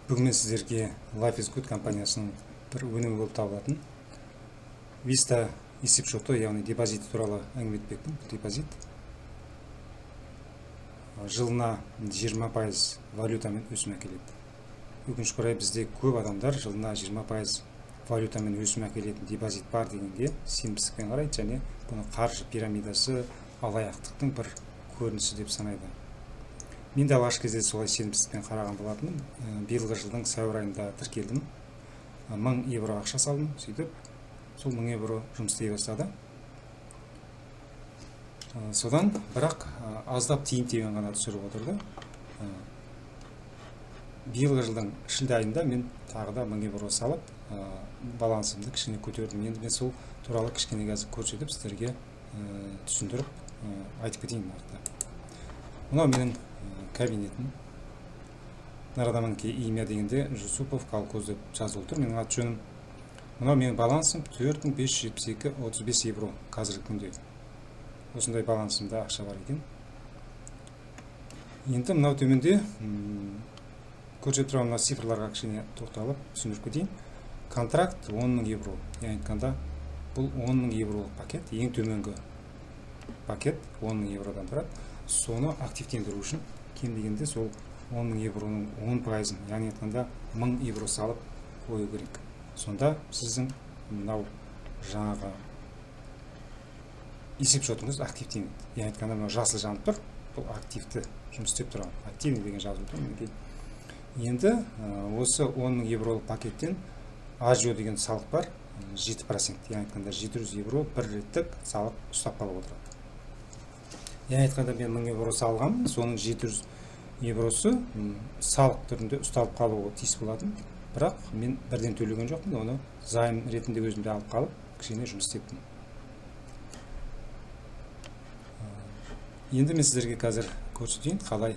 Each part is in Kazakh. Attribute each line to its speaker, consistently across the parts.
Speaker 1: Бүгін мен сіздерге Life is Good компаниясының бір өнімі болып табылатын Vista есепшоты, яғни депозиті туралы әңгіме етпекпін. Бұл депозит жылына 20% валютамен өсім әкеледі. Өкінішке орай, бізде көп адамдар жылына 20% валютамен өсім әкелетін депозит бар дегенге сенімсіздікпен қарайды және бұны қаржы пирамидасы, алаяқтықтың бір көрінісі деп санайды. Мен де алғашқы кезде солай сенімсіздікпен қараған болатынмын. Биылғы жылдың сәуір айында тіркелдім, 1000 евро ақша салдым. Сөйтіп сол 1000 евро жұмыс істей бастады. Содан бірақ аздап тиын тебен ғана түсіріп отырды. Биылғы жылдың шілде айында мен тағы да 1000 евро салып, балансымды кішкене көтердім. Енді мен сол туралы кішкене қазір көрсетіп, сіздерге түсіндіріп айтып кетейін нақты. Мынау менің кабинетім. Мына мінекей, имя дегенде Жусупов Колхоз деп жазылып тұр, менің аты жөнім. Мынау менің балансым 4572,35 евро. Қазіргі күнде осындай балансымда ақша бар екен. Енді мынау төменде көрсетіп тұрған мына цифрларға кішкене тоқталып, түсіндіріп кетейін. Контракт 10 000 евро, яғни айтқанда, бұл 10 000 евролық пакет. Ең төменгі пакет 10 000 евродан тұрады. Соны активтендіру үшін кем дегенде сол 10 000 евроның 10%-ын, яғни айтқанда, 1000 евро салып қою керек. Сонда сіздің мынау жаңағы есепшотыңыз активтенеді. Яғни айтқанда, мынау жасыл жанып тұр, бұл активті, жұмыс істеп тұрған, активный деген жазылып тұр, мінекей. Енді осы 10 000 евролық пакеттен agio деген салық бар, 7%, яғни айтқанда, 700 евро бір реттік салық ұстап қалып отырады. Яғни айтқанда, мен 1000 евро салғанмын, соның 700 евросы салық түрінде ұсталып қалуы тиіс болатын. Бірақ мен бірден төлеген жоқпын, оны займ ретінде өзімде алып қалып, кішкене жұмыс істептім. Енді мен сіздерге қазір көрсетейін, қалай,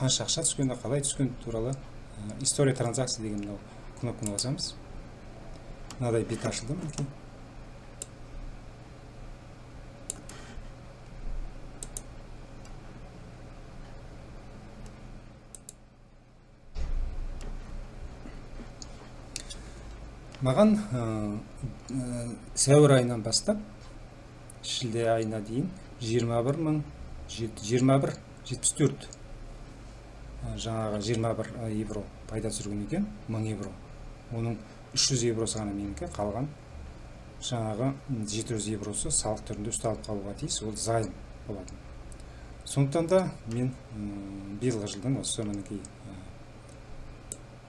Speaker 1: қанша ақша түскені, қалай түскені туралы. История транзакций деген мынау кнопканы басамыз. Мынадай бет ашылды, мінекей. Маған сәуір айынан бастап шілде айына дейін 21 мың 21,74, жаңағы 21 евро пайда түсірген екен 1000 евро. Оның 300 евросы ғана менікі, қалған жаңағы 700 евросы салық түрінде ұсталып қалуға тиіс, ол займ болатын. Сондықтан да мен биылғы жылдың осы, мінекей,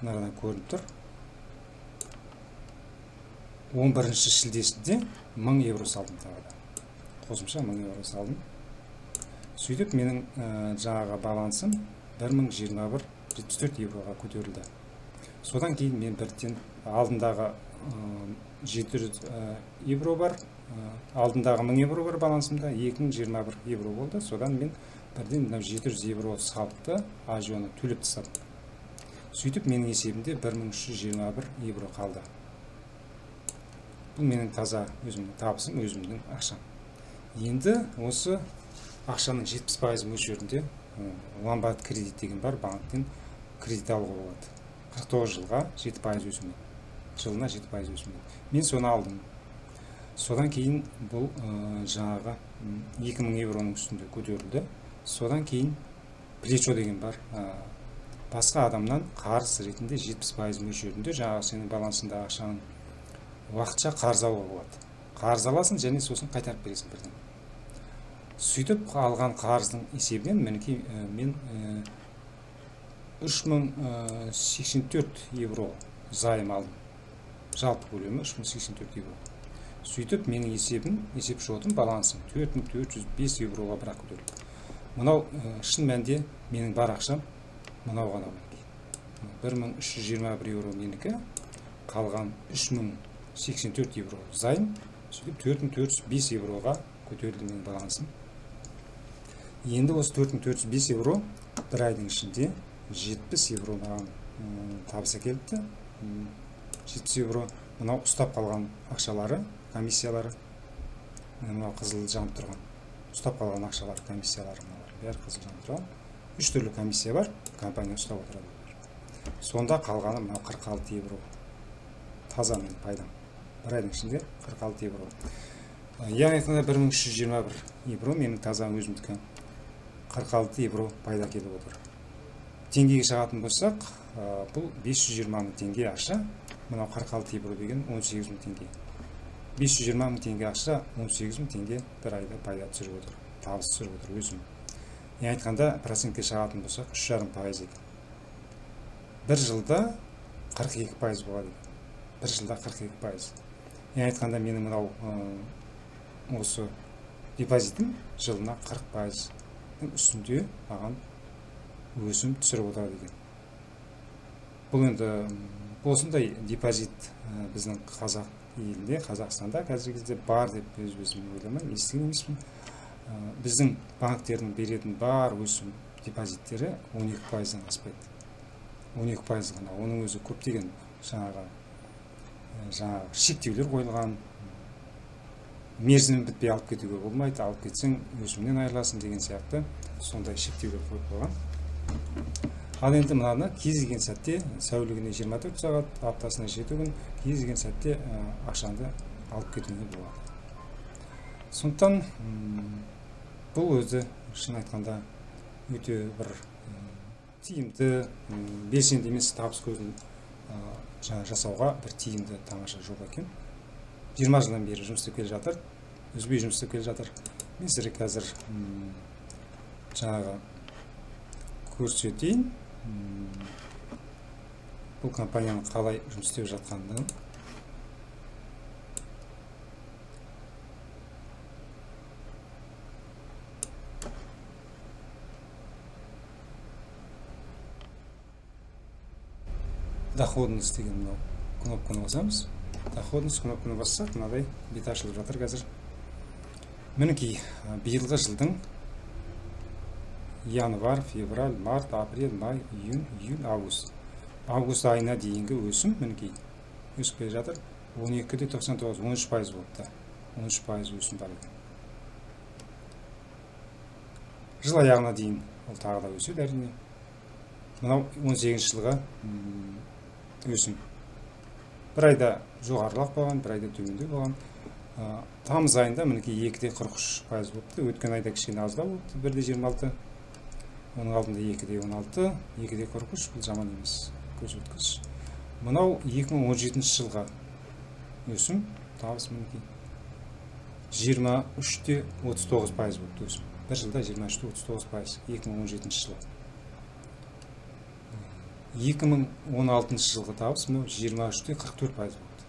Speaker 1: мынадан көрініп тұр, 11 шілдесінде 1000 евро салдым, тағы да қосымша 1000 евро салдым. Сөйтіп менің жаңағы балансым 1021,74 евроға көтерілді. Содан кейін мен бірден алдындағы 700 евро бар, алдындағы 1000 евро бар, балансымда 2021 евро болды. Содан мен бірден мынау 700 евро салықты, agio ны төлеп тастадым. Сөйтіп менің есебімде 1321 евро қалды. Бұл менің таза өзімнің табысым, өзімнің ақшам. Енді осы ақшаның 70% мөлшерінде ломбард кредит деген бар, банктен кредит алуға болады 49 жылға 7% өсіммен, жылына 7% өсіммен. Мен соны алдым. Содан кейін бұл жаңағы 2000 евроның үстінде көтерілді. Содан кейін плечо деген бар, басқа адамнан қарыз ретінде 70% мөлшерінде жаңағы сенің балансыңдағы ақшаның уақытша қарыз алуға болады. Қарыз аласың және сосын қайтарып бересің бірден. Сөйтіп алған қарыздың есебінен, мінекей, мен 3084 евро займ алдым. Жалпы көлемі 3084 евро. Сөйтіп менің есебім, есеп шотым, балансым 4405 евроға бірақ көтерілді. Мынау шын мәнінде менің бар ақшам мынау ғана, мінекей, 1321 евро менікі, қалған 3084 евро займ. Сөйтіп 4405 евроға көтерілді менің балансым. Енді осы 4405 евро бір айдың ішінде 70 евро маған табыс әкеліпті. 70 евро. Мынау ұстап қалған ақшалары, комиссиялары, мынау қызыл жанып тұрған ұстап қалған ақшалар, комиссиялары. Мыналар бәрі қызыл жанып тұрған. Үш түрлі комиссия бар, компания ұстап отырады. Сонда қалғаны мынау 46 евро. Таза менің пайдам. Бір айдың ішінде 46 евро. Яғни айтқанда 1321 евро менің таза өзімдікі. 46 евро пайда келіп отыр. Теңгеге шығатын болсақ, бұл 520 мың теңге ақша. Мынау 46 евро деген 18 мың теңге. 520 мың теңге ақша, 18 мың теңге бір айда пайда түсіріп отыр. Табыс түсіріп отыр өзім. Яғни айтқанда процентке шығатын болсақ 3,5% екен. Бір жылда 42% болады екен. Бір жылда 42%. Яғни айтқанда менің мынау осы депозитім жылына 40%-ның үстінде маған өсім түсіріп отырады екен. Бұл енді осындай депозит біздің қазақ елінде, Қазақстанда қазіргі кезде бар деп өз өзім ойламаймын, естіген емеспін. Біздің банктердің беретін бар өсім депозиттері 12%-дан аспайды. 12% ғана. Оның өзі көптеген жаңағы шектеулер қойылған. Мерзімі бітпей алып кетуге болмайды, алып кетсең өсімнен айырыласың деген сияқты сондай шектеулер қойып қойған. Ал енді мынаны кез келген сәтте сәулігіне 24 сағат, аптасына 7 күн кез келген сәтте ақшаңды алып кетуге болады. Сондықтан бұл өзі шын айтқанда өте бір тиімді, белсенді емес табыс көзін жасауға бір тиімді тамаша жоба екен. 20 жылдан бері жұмыс істеп келе жатыр, үзбей жұмыс істеп келе жатыр. Мен сіздерге қазір жаңағы көрсетейін. Бұл компанияның қалай жұмыс істеп жатқанын. Доходность деген мынау кнопканы басамыз. Доходность кнопканы бассақ, мынадай бет ашылып жатыр қазір. Мінекей, биылғы жылдың январь, февраль, март, апрель, май, июнь, июль, август. Август айына дейінгі өсім мінекей өсіп келе жатыр. 12,99, 13% болыпты. 13% өсім бар екен. Жыл аяғына дейін ол тағы да өседі әрине. Мынау 18 жылға өсім. Бір айда жоғарылақ болған, бір айда төмендеу болған. Тамыз айында мінекей 2,43% болыпты. Өткен айда кішкене аздау болыпты, 1,26. Оның алдында 2,16, 2,43, бұл жаман емес көрсеткіш. Мынау 2017 жылға өсім, табыс мінекей 23,39% болыпты өсім. Бір жылда 23,39%, 2017 жылы. 2016 жылғы табыс мынау 23,44% болды.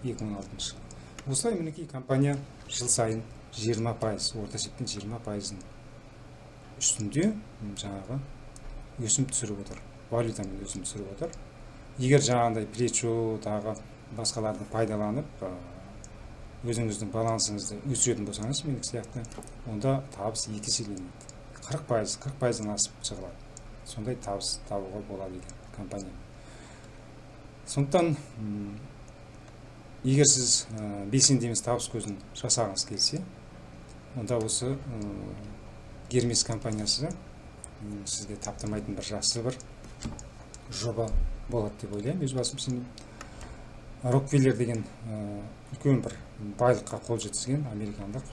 Speaker 1: 2016 жылы. Осылай мінекей компания жыл сайын 20%, орта есеппен 20%-ның үстінде жаңағы өсім түсіріп отыр. Валютамен өсім түсіріп отыр. Егер жаңағындай плечо тағы басқаларды пайдаланып, өзіңіздің балансыңызды өсіретін болсаңыз, менікі сияқты, онда табыс екі еселенеді. 40%, 40%-дан асып шығады. Сондай табыс табуға болады екен компания. Сондықтан егер сіз белсенді емес табыс көзін жасағыңыз келсе, онда осы Гермес компаниясы сізге таптырмайтын бір жақсы бір жоба болады деп ойлаймын, өз басым сенемін. Рокфеллер деген үлкен бір байлыққа қол жеткізген американдық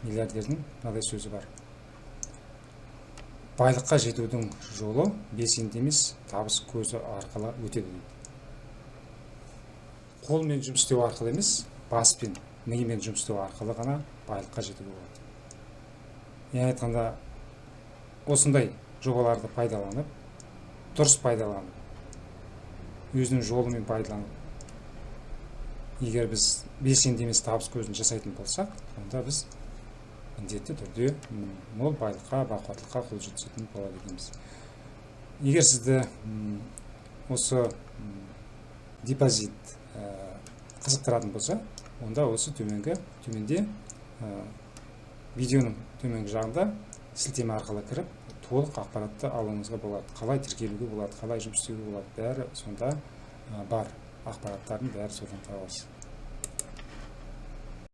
Speaker 1: миллиардердің мынадай сөзі бар. Байлыққа жетудің жолы белсенді емес табыс көзі арқылы өтеді дейді. Қолмен жұмыс істеу арқылы емес, баспен, мимен жұмыс істеу арқылы ғана байлыққа жетуге болады. Яғни айтқанда, осындай жобаларды пайдаланып, дұрыс пайдаланып, өзінің жолымен пайдаланып, егер біз белсенді емес табыс көзін жасайтын болсақ, онда біз міндетті түрде мол байлыққа, бақуаттылыққа қол жеткізетін болады екенбіз. Егер сізді осы депозит қызықтыратын болса, онда осы төменде видеоның төменгі жағында сілтеме арқылы кіріп, толық ақпаратты алуыңызға болады. Қалай тіркелуге болады, қалай жұмыс істеуге болады, бәрі сонда бар. Ақпараттардың бәрі содан табасыз.